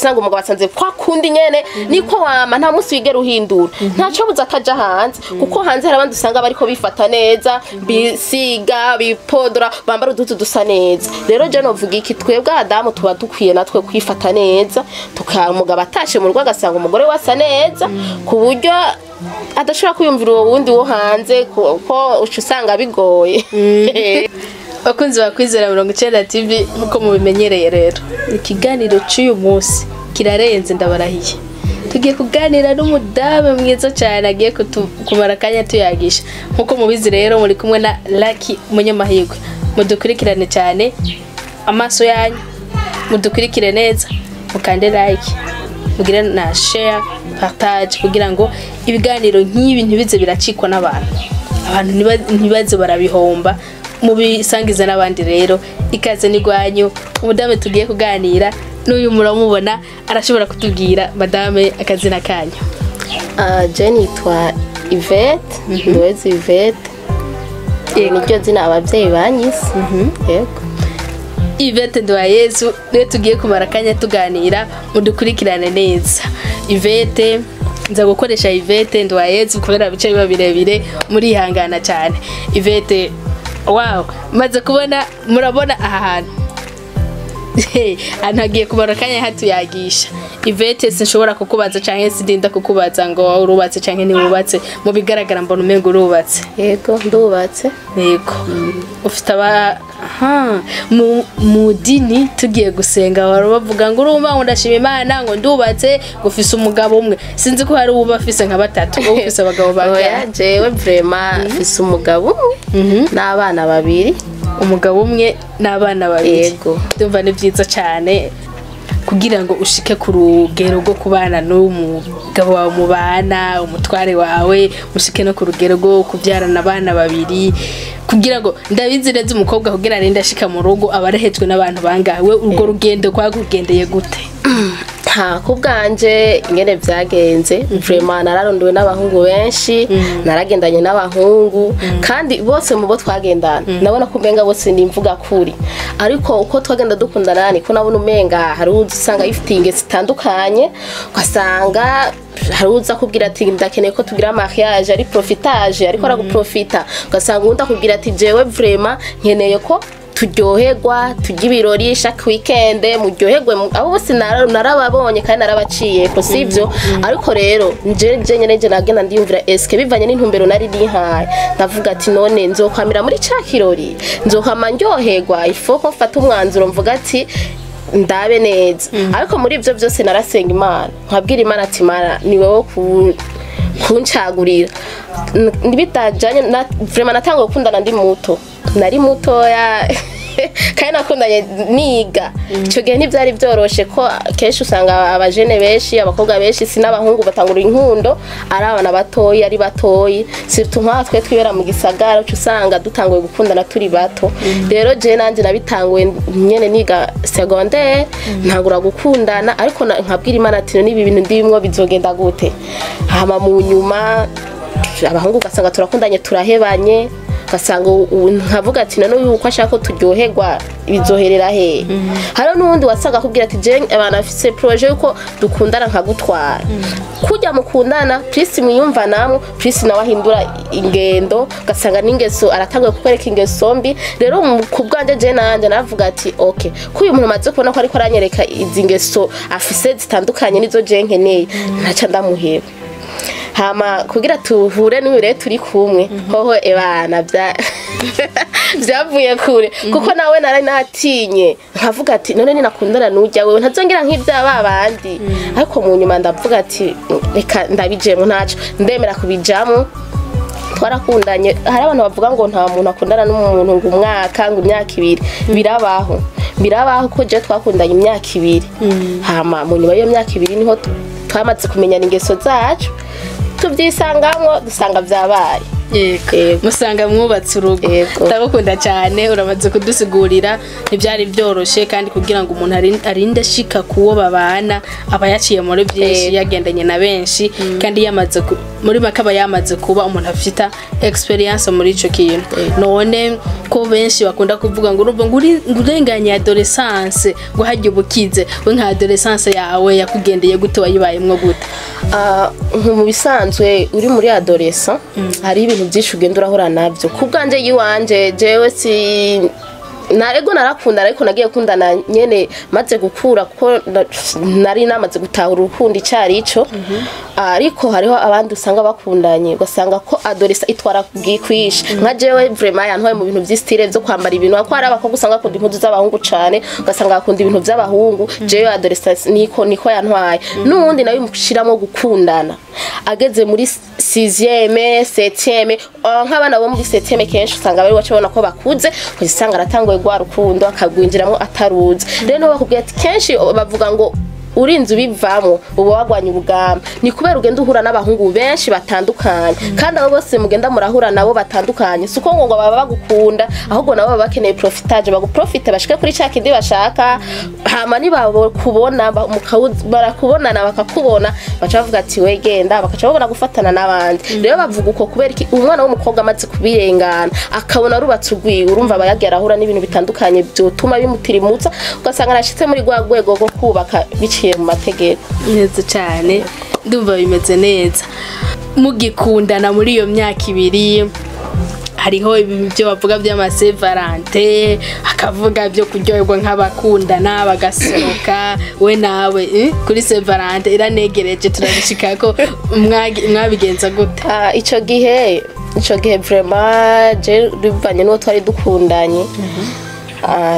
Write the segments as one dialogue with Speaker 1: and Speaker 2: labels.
Speaker 1: Usanga umugabo asanze kwa kundi nyene, niko wama, nta munsi wigera uhindura. Ntaco buza ataja hanze, kuko hanze hari abandi usanga bariko bifata neza, bisiga, bipodora, bambara udutu dusa neza. Rero je novuga iki: twebwe abadamu tuba dukwiye natwe kwifata neza, tuka umugabo atashe mu rugo agasanga umugore we asa neza, ku buryo adashobora kwiyumvira uwo wundi wo hanze, kuko uca usanga bigoye.
Speaker 2: Bakunzi ba Kwizera 90 TV, nkuko mubimenyereye rero, ikiganiro cy'uyu munsi kirarenze, ndabarahiye. Tugiye kuganira n'umudamu mwiza cyane, agiye kumara akanya tuyagisha. Nkuko mubizi rero, muri kumwe na Lucky Umunyamahirwe. Mudukurikirane cyane, amaso yanyu mudukurikire neza, mukande like, mugire na share, partage, kugira ngo ibiganiro nk'ibi ntibize biracikwa n'abantu, abantu ntibaze barabihomba. Mubisangize n'abandi. Rero ikaze n'igwanyu. Umudamu tugiye kuganira n'uyu muramubona, arashobora kutubwira. Madame, akazina kanyu?
Speaker 1: Ah, je nitwa Yvette Nduwezi Yvette. Niryo zina abavyeyi banyise, yego.
Speaker 2: Yvette Nduwayezu niwe tugiye kumara akanya tuganira. Mudukurikirane neza. Yvette, nza gukoresha Yvette Nduwayezu kubera bice biba birebire, murihangana cyane. Yvette, wow, maze kubona, murabona aha hantu, ahantu hagiye kumara akanya hatuyagisha. Yvette, sinshobora kukubaza canke sindinda kukubaza ngo urubatse canke ntiwubatse. Mu bigaragara mbona umengo urubatse.
Speaker 1: Yego, ndubatse.
Speaker 2: Yego, ufite aba aha, mu dini tugiye gusenga bahora bavuga ngo urumva, ngo ndashima Imana, ngo ndubatse, ngo ufise umugabo umwe. Sinzi ko hari uba afise nka batatu. Wowe ufise abagabo
Speaker 1: Oya.
Speaker 2: bangahe?
Speaker 1: Jewe vraiment mfise umugabo umwe n'abana babiri.
Speaker 2: Umugabo umwe n'abana babiri.
Speaker 1: Yego.
Speaker 2: Ndumva ni byiza cyane. Kugira ngo ushike ku rugero rwo kubana n'umugabo wawe, mubana, umutware wawe, mushike no ku rugero rwo kubyarana abana babiri, kugira ngo ndabizi neza, umukobwa kugira arinde ashika mu rugo aba arahejwe n'abantu bangahe? We urwo rugendo rwakugendeye gute?
Speaker 1: Nta ku bwanje ingene vyagenze, vraiment nararondowe n'abahungu benshi, naragendanye n'abahungu, kandi bose mu bo twagendana nabona ko umenga bose ni imvuga kuri. Ariko uko twagenda dukundana niko nabona umenga hari uza usanga yifitiye ingeso zitandukanye, ugasanga hari uza kubwira ati: "Ndakeneye ko tugira mariage", ari profitage, ariko araguprofita. Ugasanga uwundi akubwira ati: "Jewe vraiment nkeneye ko turyoherwa, turya ibirori chaque weekend, muryoherwe." Abo bose narababonye kandi narabaciye ko sivyo. Ariko rero nje nyene nje nagenda ndiyumvira: eske bivanye n'intumbero nari nihaye, ndavuga ati: "None nzokwamira muri ca kirori, nzokwama ndyoherwa?" Il faut ko mfata umwanzuro, mvuga ati: "Ndabe neza." Ariko muri ivyo byose narasenga Imana, nkabwira Imana ati: "Mana, ni wowe kuncagurira." Bitajanye na vraiment natanguye gukundana ndi muto, nari mutoya kandi nakundanye niga. Icyo gihe ntibyari byoroshe, ko kenshi usanga abajene benshi, abakobwa benshi, si n'abahungu, batangura inkundo ari abana batoyi, ari batoyi, surtout nk'aha twe twibera mu gisagara, uca usanga dutanguye gukundana turi bato. Rero je nanje nabitanguye nyene niga secondaire, ntangura gukundana, ariko nkabwira Imana ati: "Niba ibintu ndimwo bizogenda gute?" Hama mu nyuma abahungu ugasanga turakundanye, turahebanye, ugasanga nkavuga ati: "None yuko ashaka ko turyoherwa bizoherera he?" Hariho n'uwundi wasanga akubwira ati: "Je abantu afise projet yuko dukundana nkagutwara." Kujya mukundana, plus mwiyumva namwe, plus nawe ahindura ingendo, ugasanga n'ingeso aratanguye kukwereka ingeso mbi. Rero ku bwanje je nanje navuga ati: "Okay, ko uyu muntu amaze kubona ko ariko aranyereka izi ngeso afise zitandukanye nizo je nkeneye, ntaca ndamuheba." Hama kugira tuhure n'uyu rero turi kumwe, hoho ebana byavuye kure, kuko nawe nari natinye, nkavuga ati: "None ninakundana n'ujya wewe ntazongera nk'ibya ba bandi?" Ariko mu nyuma ndavuga ati: "Reka ndabijemo, ntaco, ndemera kubijamo." Twarakundanye. Hari abantu bavuga ngo nta muntu akundana n'umuntu ngo umwaka, ngo imyaka 2. Birabaho, birabaho, ko je twakundanye imyaka 2. Hama mu nyuma y'iyo myaka 2 niho twamaze kumenyana ingeso zacu, tubyisangamwo, dusanga vyabaye.
Speaker 2: Yego.
Speaker 1: Yego.
Speaker 2: Musanga mwubatse urugo.
Speaker 1: Yego.
Speaker 2: Ndagukunda cyane, uramaze kudusigurira ntibyari byoroshe, kandi kugira ngo umuntu arinde ashika kuwo babana aba yaciye muri byinshi,
Speaker 1: Yego.
Speaker 2: yagendanye na benshi, kandi yamaze muri make aba yamaze kuba umuntu afite experience muri ico kintu. None ko benshi bakunda kuvuga ngo urumva ngo ngo urenganye adolescence, ngo hajya ubukize, we nka adolescence yawe yakugendeye gute, wayibayemwo gute?
Speaker 1: Ah, nko mu bisanzwe uri muri adolescent hari ibintu byinshi ugenda urahura nabyo. Ku bwanje yiwanje, jewe si narego narakunda, ariko nagiye kundana nyene maze gukura, kuko nari namaze gutahura urukundo icari ico. Ariko hariho abandi usanga bakundanye ugasanga ko adolescent itwara bwikwisha. Nka jewe vraiment yantwaye mu bintu vy'style vyo kwambara ibintu, kuko hari abakobwa usanga bakunda impuzu z'abahungu cane, ugasanga bakunda ibintu vy'abahungu. Jewe adolescent niko yantwaye. N'uwundi nawe mushiramo gukundana ageze muri sixième, septième, nk'abana bo muri septième kenshi usanga bari baca babona ko bakuze, ugasanga aratanguye rwa rukundo akagwinjiramo ataruzi. Rero niho bakubwira ati kenshi bavuga ngo urinze ubivamo uba wagwanya ubugamba. Ni kubera ugenda uhura n'abahungu benshi batandukanye, kandi abo bose mugenda murahura nabo batandukanye, si uko ngo baba bagukunda, ahubwo nabo baba bakeneye profitage, baguprofite bashike kuri ca kindi bashaka. Hama nibakubona barakubonana, bakakubona, baca bavuga ati we genda, bakaca babona gufatana n'abandi. Rero bavuga uko kubera iki? Umwana w'umukobwa amaze kubirengana akabona rubatse urwiwe, urumva aba yagiye arahura n'ibintu bitandukanye byotuma bimutirimutsa, ugasanga arashitse muri rwa rwego rwo kubaka biciye mu mategeko.
Speaker 2: Neza cyane, ndumva bimeze neza. Mugikundana muri iyo myaka 2, hariho ibyo bavuga by'ama Saint Valentin, akavuga byo kuryoherwa nk'abakundana bagasohoka we nawe, kuri Saint Valentin iranegereje, turabishika ko mwabigenza gute?
Speaker 1: Ah, ico gihe vraiment je bivanye n'uwo twari dukundanye,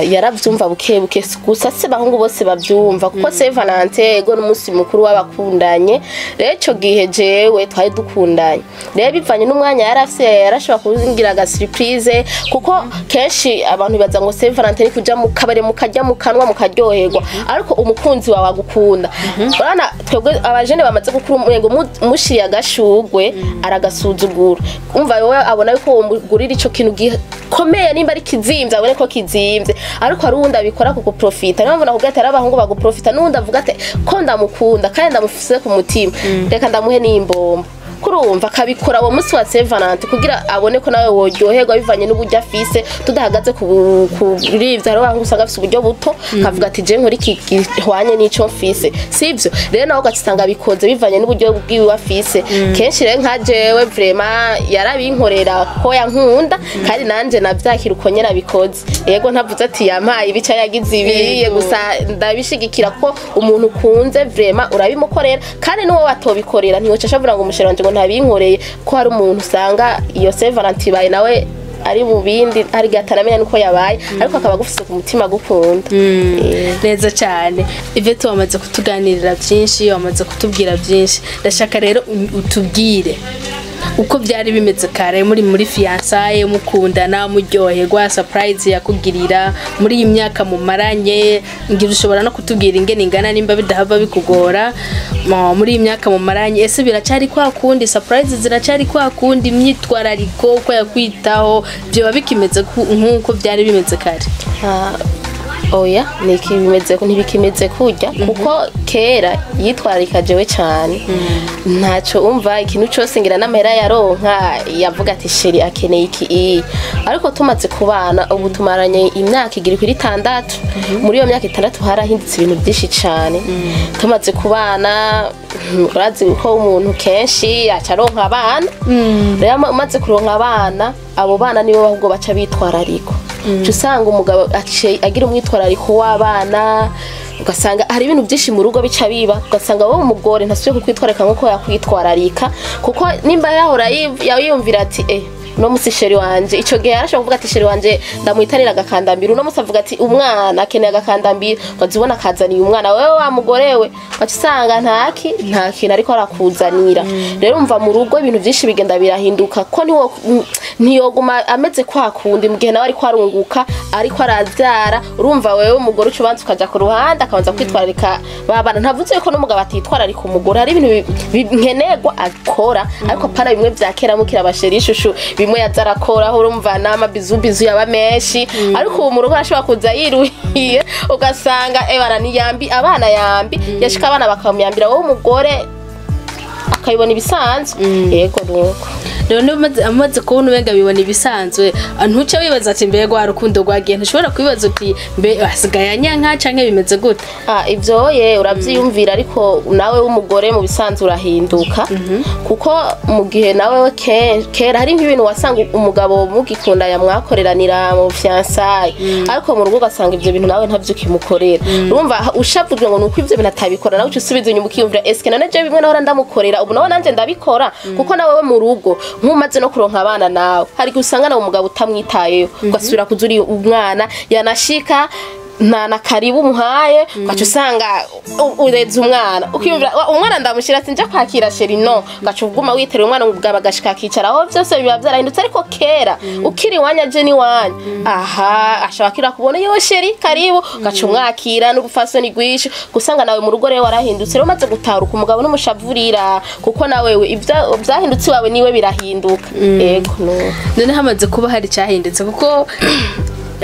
Speaker 1: yaravyumva buke buke. Gusa se bahungu bose bavyumva, kuko Saint Valentin ego n'umunsi mukuru w'abakundanye. Rero ico gihe jewe twari dukundanye, rero bivanye n'umwanya yarafise, yarashobora kungira aga surprise, kuko kenshi abantu baza ngo Saint Valentin ni kuja mu kabare, mukarya, mukanwa, mukaryoherwa. Ariko umukunzi wawe agukunda, urabona twebwe abajene bamaze gukura, umengo mushiriye agashugwe aragasuzugura. Umva, wowe abona yuko womugurira ico kintu gikomeye, nimba ari kizimvye abone ko kizimvye. Ariko hari uwundi abikora ku kuprofita. Niyo mpamvu nakubwiye ati hari abahungu baguprofita, n'uwundi avuga ati ko ndamukunda kandi ndamufise ku mutima, reka ndamuhe n'imbombo. Kurumva akabikora uwo munsi wa Saint Valentin kugira abone ko nawe woryoherwa bivanye n'uburyo afise. Tudahagaze kuri ivyo, hariho abahungu usanga afise uburyo buto, akavuga ati je nkora iki gihwanye n'ico mfise, sivyo? Rero nawe ugasanga abikoze bivanye n'uburyo bwiwe afise. Kenshi rero nka jewe vraiment yarabinkorera ko yankunda, kandi nanje navyakira uko nyene abikoze. Yego, ntavuze ati yampaye ibica, yagize ibi. Gusa ndabishigikira ko umuntu ukunze vraiment urabimukorera, kandi n'uwo watobikorera ntiwoca ashavura ngo umuchéri wanje ngo ntabinkoreye, ko hari umuntu usanga iyo Saint Valentin ibaye nawe ari mu bindi, hari igihe ataramenya nuko yabaye, ariko akaba agufise ku mutima agukunda.
Speaker 2: Neza cyane, Yvette, wamaze kutuganirira byinshi, wamaze kutubwira byinshi. Ndashaka rero utubwire uko byari bimeze kare muri fiançailles, mukundana, muryoherwa, surprise yakugirira muri iyi myaka mumaranye. Ngira ushobora no kutubwira ingene ingana nimba bidahava bikugora. Muri iyi myaka mumaranye, ese biracari kwa kundi? Surprise ziracari kwa kundi? Imyitwarariko, uko yakwitaho, byoba bikimeze nk'uko byari bimeze kare?
Speaker 1: Ah, oya, nikimeze ntibikimeze kurya, kuko kera yitwararika jewe cyane, ntacyo umva ikintu cyose ngira n'amahera yaronka yavuga ati chéri akeneye iki iyi. Ariko tumaze kubana ubu, tumaranye imyaka igiri kuri 6. Muri iyo myaka 6 harahindutse ibintu byinshi cyane. Tumaze kubana, urazi ko umuntu kenshi aca aronka abana. Rero umaze kuronka abana, abo bana nibo ahubwo baca bitwararika. Uca usanga umugabo aciye agira umwitwarariko w'abana, ugasanga hari ibintu byinshi mu rugo bica biba, ugasanga wowe umugore ntasubiye kukwitwararika nk'uko yakwitwararika, kuko nimba yahora yiyumvira ati eh Uno musi chéri wanje, ico gihe yarashobora kuvuga ati: "Chéri wanje ndamuhitanira agakandambiri." Uno musi avuga ati: "Umwana akeneye agakandambiri." Ukaza ubona akazaniye umwana. Wewe wa mugore we, waca usanga nta kintu ariko arakuzanira. Rero umva, mu rugo ibintu vyinshi bigenda birahinduka, ko ntiyoguma ameze kwa kundi mu gihe nawe ariko arunguka, ariko aravyara. Urumva, wewe umugore uca ubanza ukaja ku ruhande, akabanza kwitwararika babana. Ntavuze ko n'umugabo atitwararika umugore, hari ibintu nkenerwa akora, ariko pana bimwe vya kera mukira aba chéri chouchou, bimwe yaza arakora. Urumva, n'ama bisous bisous yaba menshi, ariko ubu mu rugo arashobora kuza yiruhiye, ugasanga ebana niyambi abana, yambi yashika abana bakamuyambira, wowe umugore akabibona ibisanzwe. Yego, nuko.
Speaker 2: None amaze kubona umenga bibona ibisanzwe, ntuce wibaza ati: "Mbega rwa rukundo rwagiye?" Ntushobora kwibaza uti: "Mbe hasigaye anyanka canke bimeze gute?"
Speaker 1: Ah, ivyo ye uravyiyumvira, ariko nawe w'umugore mu bisanzwe urahinduka, kuko mu gihe nawe we kera hari nk'ibintu wasanga umugabo mugikunda yamwakoreranira mu fiançailles, ariko mu rugo ugasanga ivyo bintu nawe ntavyo ukimukorera. Urumva, ushavujwe ngo nuko ivyo bintu atabikora, nawe uca usubiza inyuma ukiyumvira: "Eske none je bimwe nahora ndamukorera, ubu nawe nanje ndabikora?" Kuko nawe we mu rugo, nk'umaze no kuronka abana, nawe hari igihe usanga nawe umugabo utamwitayeho, ugasubira kuza uri umwana, yanashika nta na karibu umuhaye, ugaca usanga ureze umwana, ukiyumvira: "Umwana ndamushyira, sinja kwakira chéri." No ugaca uguma witerera umwana, umugabo agashika akicara aho. Byose biba byarahindutse, ariko kera ukiri iwanyu, aje n'iwanyu, aha ashobora kira kubona: "Yo chéri, karibu," ugaca umwakira n'ubufasoni rwinshi. Gusanga nawe mu rugo rero warahindutse. Rero umaze gutaruka, umugabo n'umushavurira, kuko nawe ibyo byahindutse iwawe niwe birahinduka. Yego, nuko.
Speaker 2: None hamaze kuba hari icyahindutse, kuko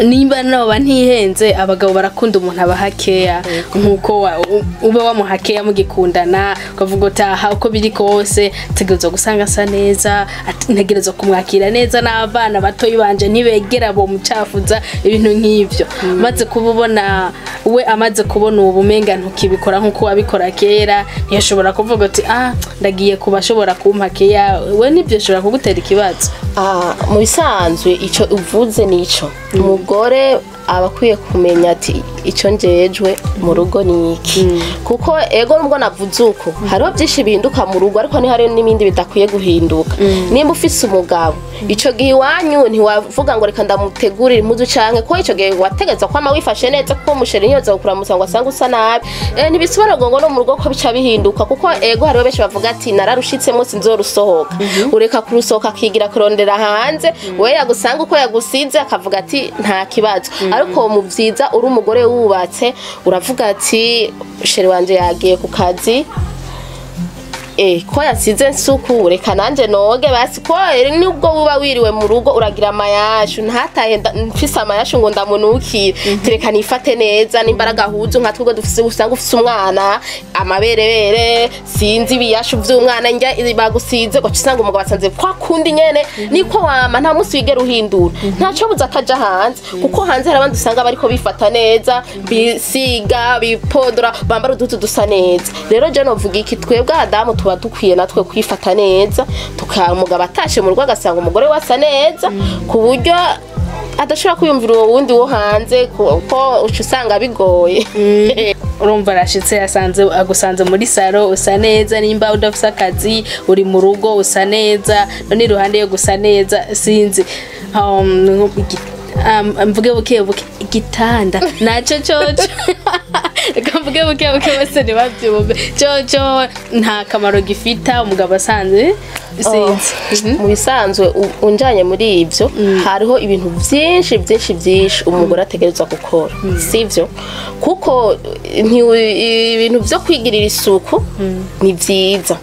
Speaker 2: nimba noba ntihenze, abagabo barakunda umuntu abaha keya, nk'uko uba wamuha keya mugikundana, ukavuga uti: "Aha uko biri kose ntegerezwa gusanga asa neza, ntegerezwa kumwakira neza, n'abana batoyi banje ntibegera bomucafuza," ibintu nk'ivyo. Maze kuba ubona we amaze kubona ubu umenga ntukibikora nk'uko wabikora kera, ntiyashobora kuvuga uti: "Ah, ndagiye kuba ashobora kumpa keya." We nibyo ashobora kugutera ikibazo?
Speaker 1: Ah, mu bisanzwe ico uvuze nico, umugore aba akwiye kumenya ati: "Ico njejwe mu rugo ni iki?" Kuko ego, nubwo navuze uko hariho byinshi bihinduka mu rugo, ariko ntihariho n'ibindi bidakwiye guhinduka. Nimba ufise umugabo, ico gihe iwanyu ntiwavuga ngo: "Reka ndamutegurire impuzu," canke ko ico gihe wategeza kwama wifashe neza, kuko umu chéri ntiyoza kukuramutsa ngo asange usa nabi. Ntibisobanura ngo no mu rugo ko bica bihinduka, kuko ego, hariho benshi bavuga ati: "Nararushitsemo, sinzorusohoka." Ureka kurusohoka, akigira kurondera hanze, we yagusanga uko yagusize, akavuga ati: "Nta kibazo." Ariko mu vyiza, uri umugore wubatse, uravuga ati: "Chéri wanje yagiye ku kazi, ko yasize nsuku, reka nanje noge basi." Ko nubwo uba wiriwe mu rugo uragira amayashu, ntatahe mfise amayashu ngo ndamunukire, tereka nifate neza. Nimba ari agahuzu, nka twebwe dufise, usanga ufise umwana amaberebere, sinzi ibiyashu vy'umwana njya bagusize, ugaca usanga umugabo asanze kwa kundi nyene niko wama, nta musi wigera uhindura. Ntaco buza akaja hanze, kuko hanze hari abandi usanga bariko bifata neza, bisiga, bipodora, bambara udutu dusa neza. Rero je novuga iki? Twebwe abadamu tuba dukwiye natwe kwifata neza, tukamugabo atashe mu rugo agasanga umugore we asa neza, ku buryo adashobora kwiyumvira uwo wundi wo hanze, kuko uca usanga bigoye.
Speaker 2: Urumva, arashitse yasanze agusanze muri salon usa neza, nimba udafise akazi uri mu rugo usa neza. None iruhande yo gusa neza, sinzi, mvuge buke buke, igitanda naco coco, reka mvuge buke buke bose ntibavyumve, coco nta kamaro gifita umugabo asanze, sinzi.
Speaker 1: Mu bisanzwe, unjanye muri ivyo, hariho ibintu vyinshi byinshi byinshi umugore ategerezwa gukora, sivyo? Kuko ibintu vyo kwigirira isuku ni vyiza.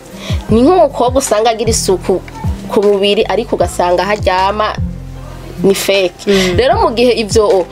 Speaker 1: Ni nk'umukobwa usanga agira isuku ku mubiri, ariko ugasanga haryama ni fake. Rero mu gihe ivyo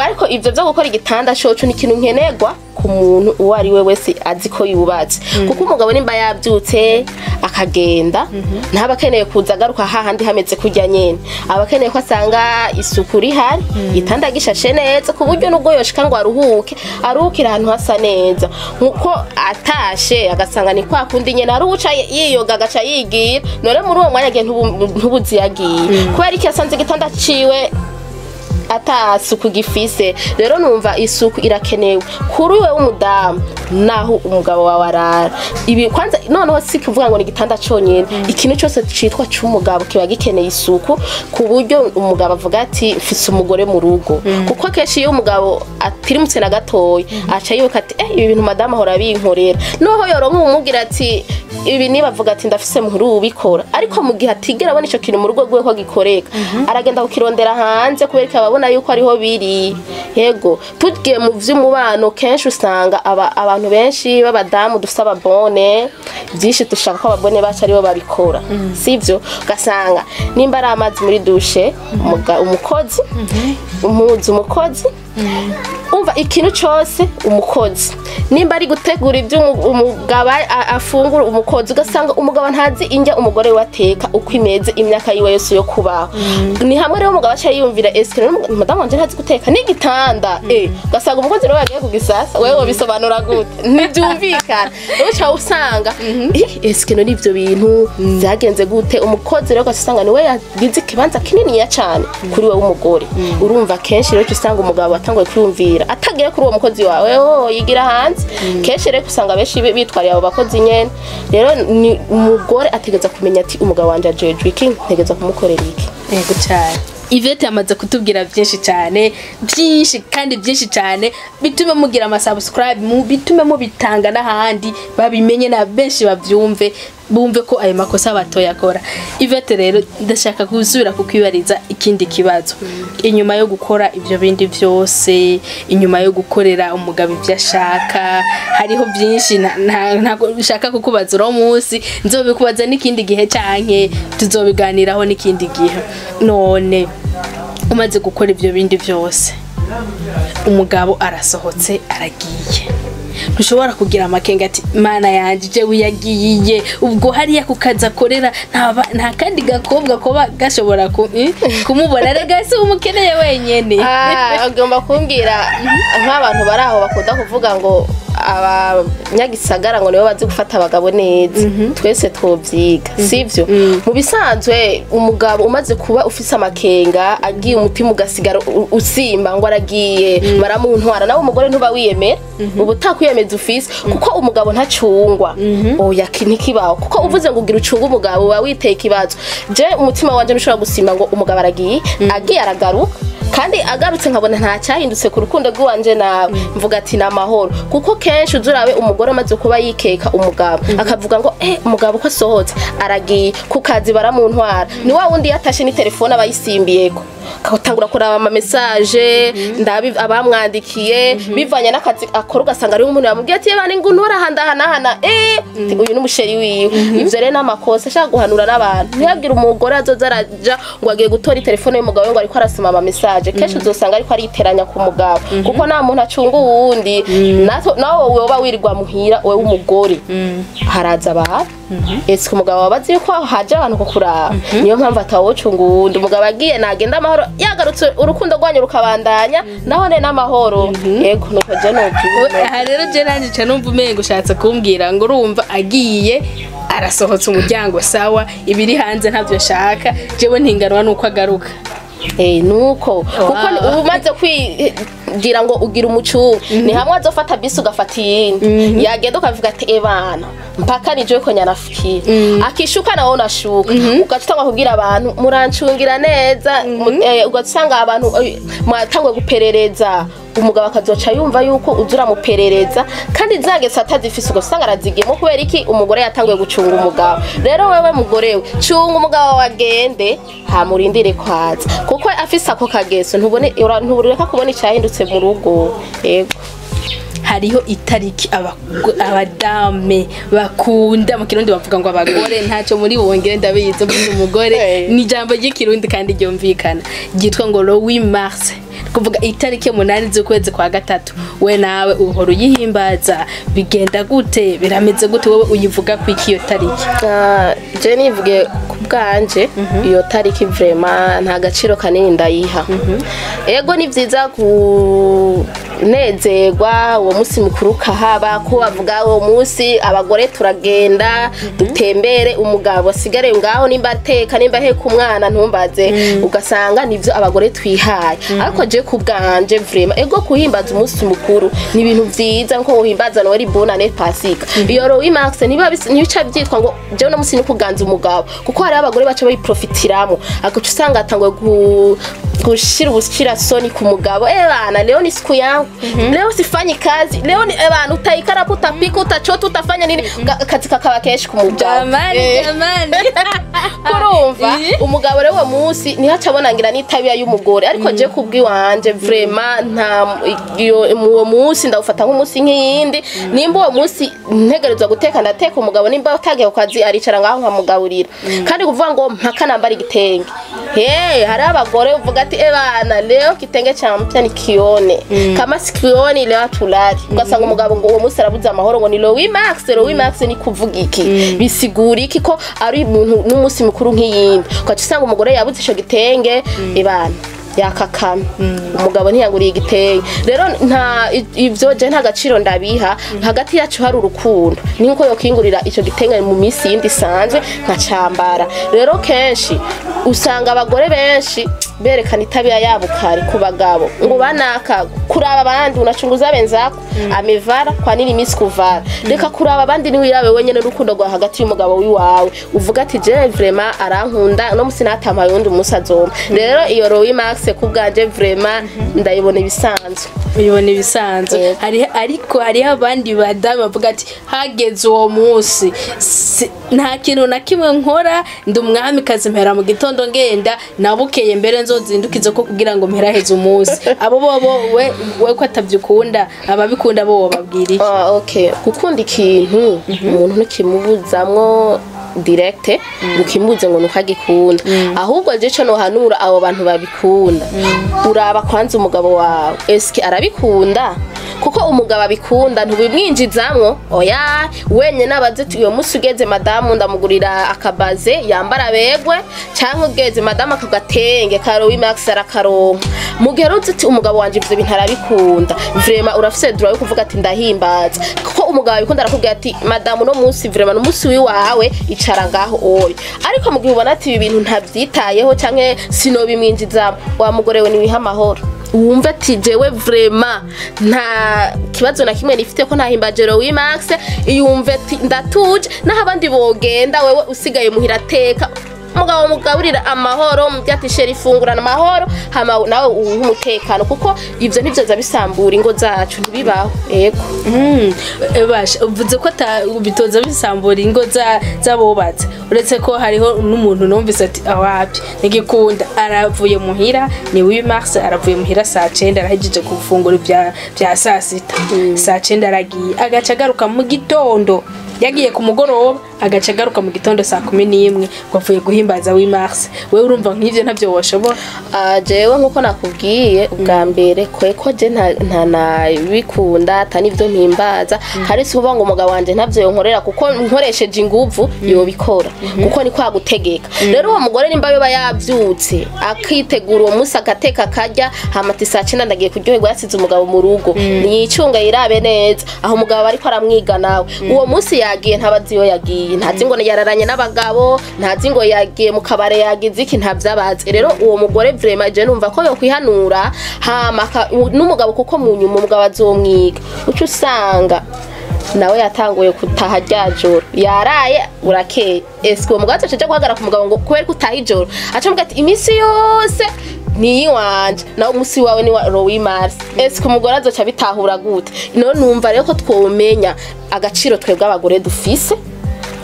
Speaker 1: ariko ivyo vyo gukora igitanda coco ni ikintu nkenerwa ku muntu uwo ari we wese azi ko yubatse, kuko umugabo nimba yabyutse akagenda, ntaba akeneye kuza agaruka hahandi hameze kurya nyene. Aba akeneye ko asanga isuku rihari, igitanda gishashe neza, ku buryo nubwo yoshika ngo aruhuke, aruhukira ahantu hasa neza. Nkuko atashe agasanga ni kwa kundi nyene, hari uca yiyoga agaca yigira. None muri uwo mwanya agiye, ntubuzi yagiye kubera iki, yasanze igitanda ciwe. Ata suku gifise. Rero numva isuku irakenewe kuri wewe w'umudamu, naho umugabo wawe arara. Ibi kwanza noneho si kuvuga ngo ni igitanda conyene, ikintu cyose citwa c'umugabo kiba gikeneye isuku, ku buryo umugabo avuga ati: "Mfise umugore mu rugo." Kuko kenshi iyo umugabo atirimutse na gatoya, aca yibuka ati: "Eh, ibi bintu madamu ahora abinkorera." Noho yoronka umubwira ati ibi, niba avuga ati: "Ndafise muhuru ubikora." Ariko mu gihe atigera abona ico kintu mu rugo rwiwe ko gikoreka, aragenda kukirondera hanze, kubera ko ababona yuko ariho biri. Yego, tugiye mu vy'umubano, kenshi usanga abantu benshi b'abadamu dufise ababone byinshi, dushaka ko ababone bacu aribo babikora, sivyo? Ugasanga nimba ari amazi muri douche, umukozi, umuzi umukozi, umva ikintu cyose umukozi, nimba ari gutegura ibyo umugabo afungura, umukozi. Ugasanga umugabo ntazi indya umugore we ateka uko imeze imyaka yiwe yose yo kubaho. Ni hamwe rero umugabo aca yiyumvira: "Eske rero madamu wanje ntazi guteka n'igitanda?" Ugasanga umukozi rero yagiye kugisasa. Wewe wobisobanura gute? Ntibyumvikana. Rero uca usanga: "Eske none ivyo bintu byagenze gute?" Umukozi rero ugaca usanga niwe yagize ikibanza kininiya cane kuri wewe w'umugore. Urumva kenshi rero uca usanga umugabo atanguye kwiyumvira atagiye kuri uwo mukozi wawe, oh, yigira hanze. Kenshi rero usanga benshi bitwariye abo bakozi nyene. Rero ni umugore ategeza kumenya ati: "Umugabo wanje ajejwe iki, ntegeza kumukorera iki."
Speaker 2: Yego cyane. Yvette yamaze kutubwira byinshi cyane, byinshi kandi byinshi cyane. Bitume mugira ama subscribe, mu bitume mubitanga n'ahandi babimenye, na benshi bavyumve, bumve ko ayo makosa batoyakora. Yvette, rero ndashaka gusubira kukwibariza ikindi kibazo. Inyuma yo gukora ibyo bindi byose, inyuma yo gukorera umugabo ibyo ashaka, hariho byinshi ntabwo nshaka kukubaza uno munsi, nzobikubaza n'ikindi gihe canke tuzobiganiraho n'ikindi gihe. None umaze gukora ibyo bindi byose, umugabo arasohotse aragiye, ntushobora kugira amakenga ati: "Mana yanje, jewe yagiye, ubwo hariya ku kazi akorera nta kandi gakobwa koba gashobora kumubona? Rega si umukeneye wenyene."
Speaker 1: Ah, agomba kumbwira nk'abantu bari aho bakunda kuvuga ngo abanyagisagara ngo nibo bazi gufata abagabo neza. Twese twobyiga, sivyo? Mu bisanzwe umugabo umaze kuba ufise amakenga agiye, umutima ugasigara usimba ngo aragiye baramuntwara, nawe umugore ntuba wiyemera, uba utakwiyemeza ufise, kuko umugabo ntacungwa. Oya, ntikibaho, kuko uvuze ngo ugira ucunge umugabo, uba witeye ikibazo. Je umutima wanje ntushobora gusimba ngo umugabo aragiye. Agiye aragaruka, kandi agarutse nkabona nta cyahindutse ku rukundo rw'iwanje nawe, mvuga ati ni amahoro. Kuko kenshi uzurabe umugore amaze kuba yikeka umugabo, akavuga ngo: "Eh, umugabo uko asohotse aragiye ku kazi baramuntwara." Ni wa wundi yatashe ni telefone aba yisimbiyeko, akatangura kuraba ama message, ndabi abamwandikiye bivanye n'akazi akora. Ugasanga ari umuntu yamubwiye ati: "Bana ngo ntura handa hana." Eh, uyu ni umusheri wiwe. Ivyo rero n'amakosa. Ashaka guhanura n'abantu, ntihagire umugore azoza araja ngo agiye gutora telefone y'umugabo we ngo ariko arasoma ama message. Kenshi uzosanga ariko ariteranya ku mugabo, kuko nta muntu acunga uwundi. Nawe woba wirirwa muhira wewe umugore, haraza abantu. Ese umugabo wabazi yuko haje abantu kukuraba? Niyo mpamvu atawucunga uwundi. Umugabo agiye nagenda amahoro, yagarutse urukundo rwanyu rukabandanya, naho ne n'amahoro. Yego, nuko je novyumva.
Speaker 2: Aha rero je nanje nca numva umengo ushatse kumbwira ngo urumva agiye, arasohotse umuryango, sawa, ibiri hanze ntavyo nshaka, jewe ntinganwa nuko agaruka.
Speaker 1: Eh, nuko kuko uba umaze kwigira ngo ugira umucungu, ni hamwe azofata bisi ugafata iyindi, yagenda ukavuga ati: "Ebana, mpaka nijewe ko nyanafikira." Akishuka nawe unashuka, ugaca utangwa kubwira abantu: "Murancungira neza." Ugaca usanga abantu mwatanguye guperereza umugabo, akazoca yumva yuko uza uramuperereza, kandi za ngeso atazifise ugasanga arazigiyemo. Kubera iki? Umugore yatanguye gucunga umugabo. Rero wewe mugore we, cunga umugabo wawe agende, hamurindire kwaza, kuko afise ako kageso ntubone ntureka kubona icyahindutse mu rugo. Yego.
Speaker 2: Hariho itariki abadame bakunda. Mu Kirundi bavuga ngo abagore ntacyo muri wongere, ndabizi uvuze umugore. Ni ijambo ry'Ikirundi kandi ryumvikana, ryitwa ngo le 8 mars, kuvuga itariki 8 z'ukwezi kwa gatatu. We nawe uhora uyihimbaza, bigenda gute? Birameze gute? Wowe uyivuga ku iki iyo tariki?
Speaker 1: Ah, je nivuge ku bwanje, iyo tariki vraiment nta gaciro kanini ndayiha. Ego, ni vyiza ku Kunezerwa uwo munsi mukuru ukahaba, ko bavuga uwo munsi abagore turagenda dutembere, umugabo asigare ngaho, nimba ateka, nimba aheka umwana, ntumbaze, ugasanga nivyo abagore twihaye. Ariko je ku bwanje, vraiment, ego, kuhimbaza umunsi mukuru ni ibintu vyiza, nko uhimbaza Noël, Bonane, Pasika. Iyo le 8 mars ntibica vyitwa ngo jewe uno munsi ni kuganza umugabo, kuko hariho abagore baca babiprofitiramo, agaca usanga atanguye gushira ubushirasoni ku mugabo: "Eh bana, leo ni siku yangu, leo sifanyi kazi, leo ni eh bana, utaikara hapo, utapika, utachota, utafanya nini." Akazi kakaba kenshi ku mugabo.
Speaker 2: Jamani. Jamani.
Speaker 1: Kurumva umugabo rero uwo munsi niho aca abona ngira n'itabiya y'umugore. Ariko je kubw'iwanje, vraiment, nta iyo uwo munsi ndawufata nk'umunsi nk'iyindi. Nimba uwo munsi ntegerezwa guteka, ndateka. Umugabo nimba utagiye ku kazi, aricara ngaho nkamugaburira. Kandi kuvuga ngo mpaka nambara igitenge, hey, hari abagore uvuga ati: "Ebana, leo kitenge cha mpya nikione, kama sikioni leo hatulali." Ugasanga umugabo ngo uwo munsi arabuze amahoro, ngo ni le 8 mars. Le 8 mars ni kuvuga iki? Bisigura iki ko ari umuntu n'umunsi mukuru nk'iyindi? Ugaca usanga umugore yabuze ico gitenge, ebana, yakakame, umugabo ntiyanguriye igitenge. Rero nta ivyo, je nta gaciro ndabiha. Hagati yacu hari urukundo, ni nkuko yokingurira ico gitenge mu minsi yindi isanzwe nkacambara. Rero kenshi usanga abagore benshi berekana itabiya yabo kare ku bagabo, ngo banaka kuraba abandi, unachunguza wenzako amevara, kwa nini mimi sikuvara? Reka kuraba abandi, ni wirabe wenyene n'urukundo rwa hagati y'umugabo wiwawe, uvuga ati: "Je vraiment arankunda, no musi natampaye uwundi musi azompa." Rero iyo le 8 mars ku bwanje, vraiment, ndayibona ibisanzwe.
Speaker 2: Ubibona ibisanzwe.
Speaker 1: Yego.
Speaker 2: Hari, ariko hariho abandi badamu bavuga ati: "Hageze uwo munsi, nta kintu na kimwe nkora, ndi umwamikazi, mpera mu gitondo ngenda nabukeye, mbere nzozindukize ko kugira ngo mperaheze umunsi." Abo bobo we ko atabyukunda, ababikunda bo wobabwira iki?
Speaker 1: Ah, okay, gukunda ikintu umuntu ntukimubuzamwo direct, ukimubuze ngo nukagikunda. Ahubwo je ico nohanura abo bantu babikunda, uraba kwanza umugabo wawe, eske arabikunda? Kuko umugabo abikunda ntubimwinjizamwo, oya. Wenyene abaze ati: "Uyo munsi ugeze, madamu ndamugurira akabaze yambara begwe, canke ugeze madamu akagatenge ka le 8 mars arakaronka." Mu gihe uzi ati umugabo wanje ivyo bintu arabikunda, vraiment urafise droit yo kuvuga ati: "Ndahimbaza." Kuko umugabo abikunda arakubwira ati: "Madamu, no munsi vraiment n'umunsi wiwawe, icara ngaho oya." Ariko mu gihe ubona ati ibi bintu ntavyitayeho canke sinobimwinjizamwo, wa mugore we, niwiha amahoro, wumve ati: "Jewe vraiment nta kibazo na kimwe nifite ko ntahimbaje le 8 mars." Yumve ati: "Ndatuje." Naho abandi bogenda, wewe usigaye muhira, ateka, umugabo mugaburira amahoro, mubyo ati: "Chéri, ifungurana amahoro." Hama nawe uwuhe umutekano, kuko ivyo ntivyoza bisambura ingo zacu, ntibibaho, yego.
Speaker 2: Basha uvuze ko bitoza bisambura ingo z'abubatse, uretse ko hariho n'umuntu numvise ati: "Awapi, ntigikunda." Aravuye muhira, ni 8 mars, aravuye muhira saa 9, arahejeje gufungura ibya saa sita, saa 9 aragiye, agaca agaruka mu gitondo. Yagiye ku mugoroba, agaca agaruka mu gitondo saa 11, ngo avuye guhimbaza 8 mars. Wewe urumva nk'ivyo ntavyo woshobora?
Speaker 1: Ah, jewe nkuko nakubwiye ubwa mbere, kweko je nta nabikunda, ata nivyo mpimbaza. Hari si kuvuga ngo umugabo wanje ntavyo yonkorera, kuko nkoresheje inguvu yobikora, kuko ni kwa gutegeka. Rero uwo mugore nimba yoba yavyutse akitegura uwo munsi, agateka, akarya, hama ati: "Saa 9 ndagiye kuryoherwa," yasize umugabo mu rugo, niyicunga yirabe neza aho umugabo ariko aramwiga nawe. Uwo munsi yagiye, ntabazi iyo yagiye, ntazi ngo yararanye n'abagabo, ntazi ngo yagiye mu kabare, yagize iki, ntabyabazi. Rero uwo mugore, vraiment, je numva ko yokwihanura, hama n'umugabo, kuko mu nyuma umugabo azomwiga. Uca usanga nawe yatanguye gutaha rya joro yaraye urakeye. Eske uwo mugabo azoca aja guhagarara ku mugabo ngo kubera ko utaha ijoro? Aca amuga ati: "Iminsi yose ni iyiwanje, nawe umunsi wawe ni wa le 8 mars." Eske umugore azoca abitahura gute? None numva rero ko twomenya agaciro twebwe abagore dufise,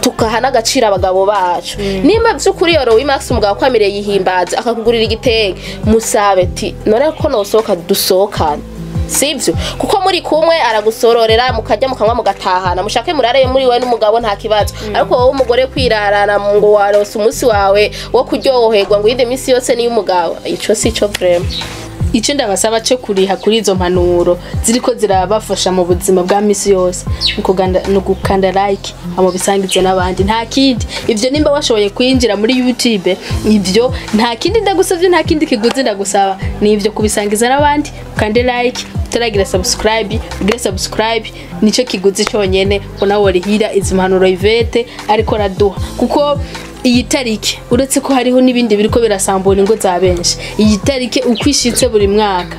Speaker 1: tukaha n'agaciro abagabo bacu. Nimba vy'ukuri iyo le 8 mars umugabo akwemereye yihimbaza, akakugurira igitenge, musabe ti: "None ko nosohoka, dusohokane?" Sivyo? Kuko muri kumwe aragusororera, mukarya, mukanywa, mugatahana, mushake murare muri we n'umugabo, nta kibazo. Ariko wowe umugore kwirarana ngo warose umunsi wawe wo kuryoherwa, ngo iyindi minsi yose ni y'umugabo, ico si co vraiment.
Speaker 2: Icyo ndabasaba cyo kuriha kuri izo mpanuro ziriko zirabafasha mu buzima bwa misi yose ni ugukanda like, hama bisangize n'abandi, nta kindi. Ivyo nimba washoboye kwinjira muri YouTube, ivyo nta kindi ndagusavye, nta kindi kiguzi ndagusaba, ni ivyo kubisangiza n'abandi, ukande like. Utaragira subscribe, ugire subscribe, nico kiguzi cyonyene ubona worihira izi mpanuro Yvette ariko araduha, kuko iyi tariki uretse ko hariho n'ibindi biriko birasambura ingo za benshi, iyi tariki uko ishitse buri mwaka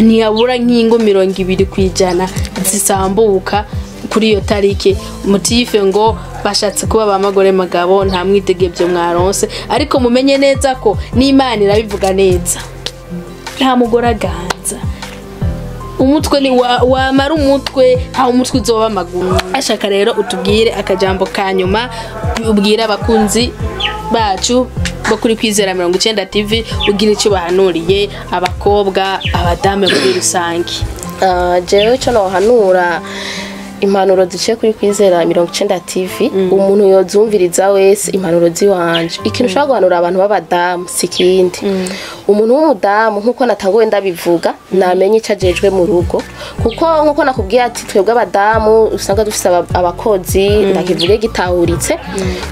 Speaker 2: ntiyabura nk'ingo 20% zisambuka kuri iyo tariki. Mutife ngo bashatse kuba ba magore magabo, nta mwidegebyo mwaronse, ariko mumenye neza ko n'Imana irabivuga neza, nta mugore aganza umutwe ni wamara umutwe, nta umutwe uzoba amaguru. Ashaka rero utubwire akajambo ka nyuma ubwira abakunzi bacu bo kuri Kwizera 90 TV, ugira icyo bahanuriye abakobwa, abadame muri rusange.
Speaker 1: Jewe ico nohanura, impanuro ziciye kuri Kwizera 90 TV, umuntu yozumviriza wese impanuro ziwanje, ikintu ushobora guhanura abantu b'abadamu si ikindi. Umuntu w'umudamu, nk'uko natanguye ndabivuga, namenye icyo ajejwe mu rugo, kuko nk'uko nakubwiye ati twebwe abadamu usanga dufise abakozi, ndakivuge gitahuritse,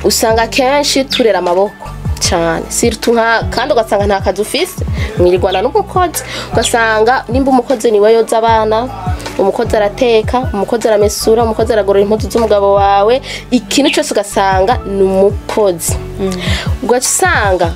Speaker 1: usanga kenshi turera amaboko cyane, surtout nka kandi ugasanga nta kazi ufise, mwirirwana n'umukozi, ugasanga nimba umukozi niwe yoza abana, umukozi arateka, umukozi aramesura, umukozi aragorora impuzu z'umugabo wawe, ikintu cyose ugasanga ni umukozi. Ugaca usanga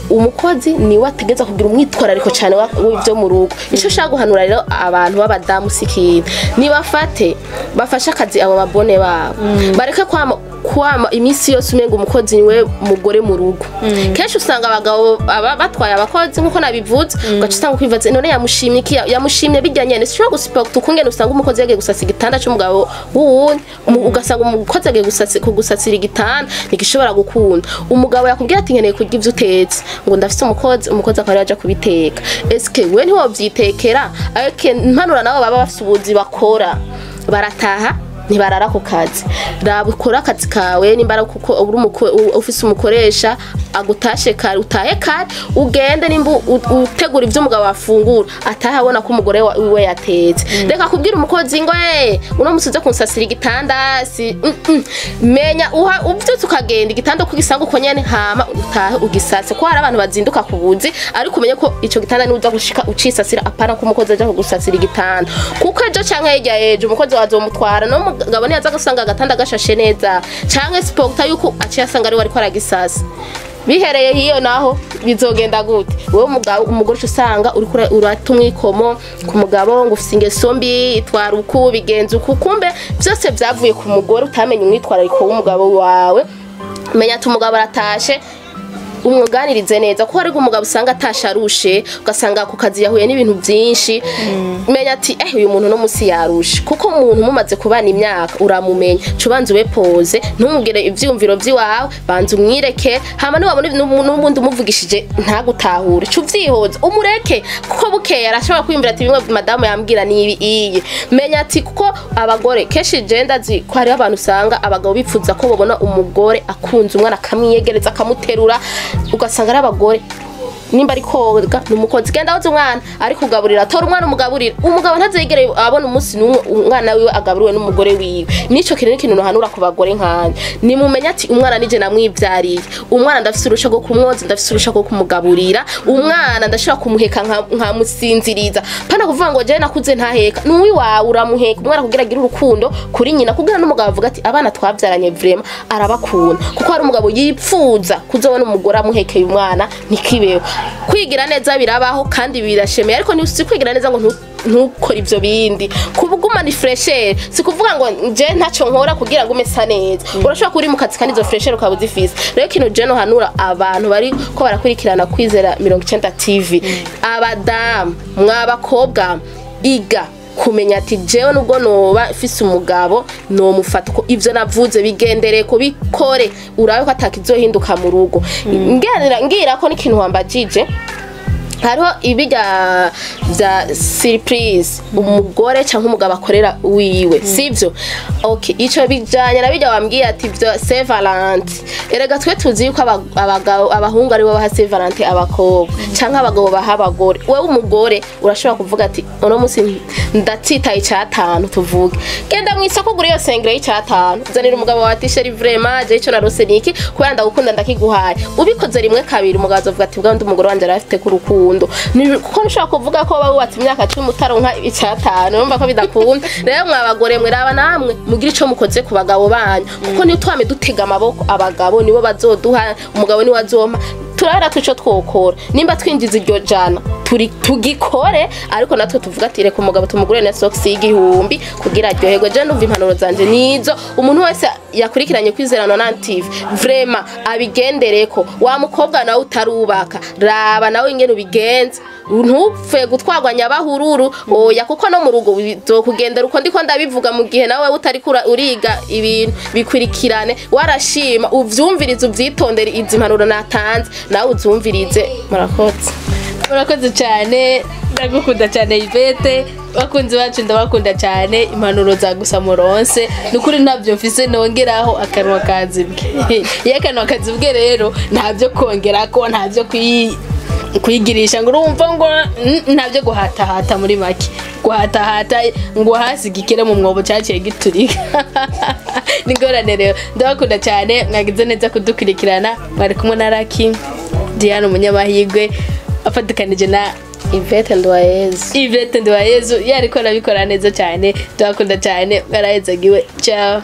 Speaker 1: umukozi niwe ategeza kugira umwitwarariko cyane w'ibyo mu rugo. Icyo ushaka guhanura rero abantu b'abadamu si ikintu, nibafate bafashe akazi abo babone babo, bareke kwama iminsi yose umenga umukozi niwe mugore mu rugo. Kenshi usanga abagabo aba batwaye abakozi, nk'uko nabivuze, ugaca usanga kwibaza none yamushimye iki, yamushimye bijya nyene. Sishobora gusupporta ukungene usanga umukozi yagiye gusasa igitanda c'umugabo wuwundi, ugasanga umukozi agiye kugusasira igitanda, ntigishobora gukunda. Umugabo yakubwira ati nkeneye kurya ivyo utetse, ngo ndafise umukozi, umukozi akaba yaja kubiteka. Eske we ntiwovyitekera? Ariko mpanura nabo baba bafise ubuzi bakora, barataha ntibarara ku kazi. Raba ukore akazi kawe, nimba ari kuko uri ufise umukoresha agutashe kare, utahe kare ugende, nimba utegura ivyo umugabo afungura, atahe abona ko umugore wiwe yatetse. Reka kubwira umukozi ngo uno musi uze kunsasira igitanda, si Menya uha uvyutse ukagenda igitanda uko ugisanga uko nyene, hama utahe ugisase, ko hari abantu bazinduka ku buzi, ariko umenye ko ico gitanda niuza gushika ucisasira, apana ko umukozi aja kugusasira igitanda, kuko ejo canke hirya ejo umukozi wazomutwara, no mugabo niyaza gusanga agatanda gashashe neza, canke sporta yuko aciye asanga ari we ariko aragisasa, bihereye hiyo naho bizogenda gute? Wewe umugabo, umugore uca usanga uriko urata umwikomo ku mugabo ngo ufise ingeso mbi, itwara uku, bigenza uku, kumbe vyose vyavuye ku mugore utamenye umwitwarariko w'umugabo wawe. Menya ati umugabo aratashe, umwuganirize neza, kuko ariko umugabo usanga atasharushe, ugasanga ku kazi yahuye n'ibintu byinshi. Menya ati uyu muntu no musi yarushe, kuko umuntu mumaze kubana imyaka uramumenya. Cubanza ube pose, ntumubwire ivyiyumviro vy'iwawe, banza umwireke, hama niwabona n'ubundi umuvugishije ntagutahure, ca uvyihoza umureke, kuko bukeye arashobora kwiyumvira ati bimwe madamu yambwira nibi iyi. Menya ati kuko abagore kenshi je ndazi ko hariho abantu usanga abagabo bipfuza ko babona umugore akunze umwana, akamwiyegereza, akamuterura, ugasanga ari abagore nimba ari koga ni umukozi, genda woza umwana, ari kugaburira tora umwana umugaburira. Umugabo ntazigere abona umunsi n'umwe umwana wiwe agaburiwe n'umugore wiwe. Nico kintu n'ikintu nohanura ku bagore nkanje, nimumenya ati umwana nije namwivyariye, umwana ndafise urusha rwo kumwoza, ndafise urusha rwo kumugaburira, umwana ndashobora kumuheka nkamusinziriza, pana kuvuga ngo jewe nakuze ntaheka. Nuwi wawe uramuheka umwana kugira agire urukundo kuri nyina, kugira n'umugabo avuga ati abana twavyaranye vraiment arabakunda, kuko hari umugabo yipfuza kuzobona umugore amuhekeye umwana. Ntikibeho. Kwigira neza birabaho kandi birashemeye, ariko si kwigira neza ngo ntukore ivyo bindi. Kubugumana ifraîcheur si kuvuga ngo nje ntaco nkora kugira ngo umesa neza. Urashobora kuba uri mu kazi kandi izo fraîcheur ukaba uzifise. Rero ikintu je nohanura abantu bari ko barakurikirana Kwizera 90 TV, abadamu mw'abakobwa, iga kumenya ati jewe nubwo noba mfise umugabo nomufata uko ivyo navuze, bigendere ko bikore, urabe ko atakizohinduka mu rugo. Ngira ko n'ikintu wambajije, hariho ibijya bya surprise umugore cyangwa umugabo akorera wiwe, sivyo? Okay, ico bijanye na bijya wambwiye ati byo Saint Valentin. Erega twe tuzi yuko abagabo, abahungu aribo baha Saint Valentin abakobwa, cyangwa abagabo baha abagore. Wewe umugore urashobora kuvuga ati uno munsi ndatsitaye icyatanu, tuvuge genda mu isoko gura iyo sengere y'icyatanu, zanira umugabo wawe ati chéri, vraiment je ico narose niki, kubera ndagukunda ndakiguhaye. Ubikoze rimwe kabiri, umugabo azovuga ati bwa undi umugore wanje arafite ku rukundo. urukundo. Kuko ntushobora kuvuga ko woba wubatse imyaka 10 utaronka 5, urumva ko bidakunda. Rero mwa bagore mwe, raba namwe mugire ico mukoze ku bagabo banyu, kuko niyo twame dutega amaboko abagabo, nibo bazoduha, umugabo niwe azompa. Turabera tuco twokora, nimba twinjiza iryo jana turi tugikore, ariko natwe tuvuga ati reka umugabo tumugurire na socks y'igihumbi kugira aryoherwe. Je ndumva impanuro zanje nizo. Umuntu wese yakurikiranye Kwizerano na TV, vraiment abigendereko. Wa mukobwa nawe utarubaka, raba nawe ingene ubigenza, ntupfe gutwarwa nyabahururu, oya, kuko no mu rugo bizokugendera uko ndiko ndabivuga. Mu gihe nawe utariko uriga ibintu bikurikirane, warashima uvyumvirize, uvyitondere izi mpanuro natanze, nawe uzumvirize. Murakoze.
Speaker 2: Murakoze cyane, ndagukunda cyane Yvette. Bakunzi bacu, ndabakunda cyane. Impanuro za gusa muronse, ni ukuri ntabyo mfise nongeraho, akanwa kazibwe. Iyo akanwa kazibwe rero ntabyo kongerako, ntabyo kwigirisha ngo urumva ngo ntabyo guhatahata, muri make guhatahata ngo hasi gikere mu mwobo cyaciye giturika, ni ingorane. Rero ndabakunda cyane, mwagize neza kudukurikirana. Mwari kumwe na Raki Diane umunyamahirwe, afatikanije na
Speaker 1: Yvette Nduwayezu.
Speaker 2: Yvette Nduwayezu, yariko arabikora neza cyane. Ndabakunda cyane, mwarahezagiwe. Ciao.